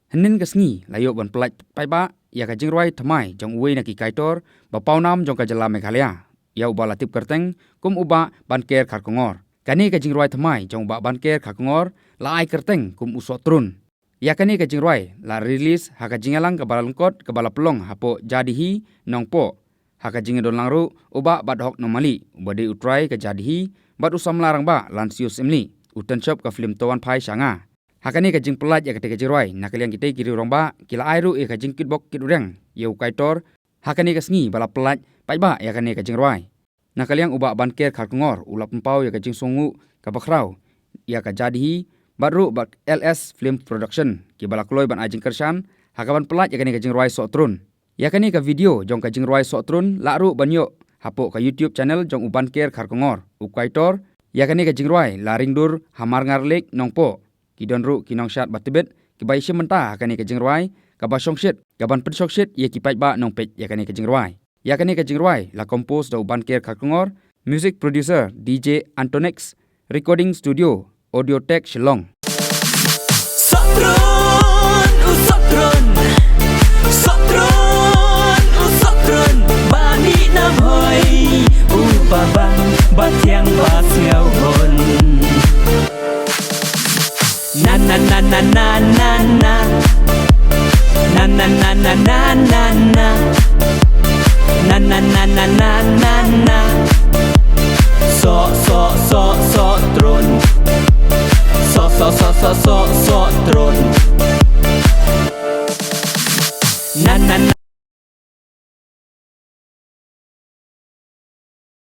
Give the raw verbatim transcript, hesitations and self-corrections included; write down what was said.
Hynnin ka sngi la ïoh ban pyllait paidbah ïa ka jingrwai thymmai jong uwei na ki kaitor ba pawnam jong ka jylla Meghalaya, ïa uba la tip kyrteng kum u Bah Banker Kharkongor. Kane ka jingrwai thymmai jong u Bah Banker Kharkongor la ai kyrteng kum u Sohtrun. Ïa kane ka jingrwai la release ha ka jingïalang kaba la lyngkot kaba la pynlong hapoh Jadihi, Nongpoh. Ha ka jingïadonlang ruh u Bah Bathok Nongmali, uba dei u trai ka Jadihi, bad u samla rangbah Lansius Syiemlieh, u tynshop ka film To Wan Phai Sha Nga. Ha kane ka jingpyllait ïa kata ka jingrwai na ka liang kitei ki riew rangbah, ki la ai ruh ïa ka jingkitbok kitrwiang ïa u kaitor ha kane ka sngi ba la pyllait paidbah ïa kane ka jingrwai. Na ka liang u Bah Banker Kharkongor u la pynpaw ïa ka jingsngewnguh kaba khraw ïa ka Jadihi bad ruh bad L S Film Production, kiba la kloi ban ai jingkyrshan ha kaban pyllait ïa kane ka jingrwai Sohtrun. Ïa kane ka video jong ka jingrwai Sohtrun lah ruh ban ïoh hapoh ka YouTube channel jong u Banker Kharkongor, u kaitor. Ïa kane ka jingrwai la ring dur ha Marngar Lake, Nongpoh. Ki don ruh ki nongshad ba tbit kiba ïashim bynta ha kane ka jingrwai, kaba shongshit, kaban pynshongshit ïa ki paidbah nongpeit ïa kane ka jingrwai. Ïa kane ka jingrwai la compose da u Banker Kharkongor, music producer D J Antonix, recording studio Audiotech Shillong. Sohtrun, u Sohtrun. Sohtrun, u Sohtrun. Ba mih na Bhoi, u ba bang, ba thiang, ba sngewhun. Na na na na na,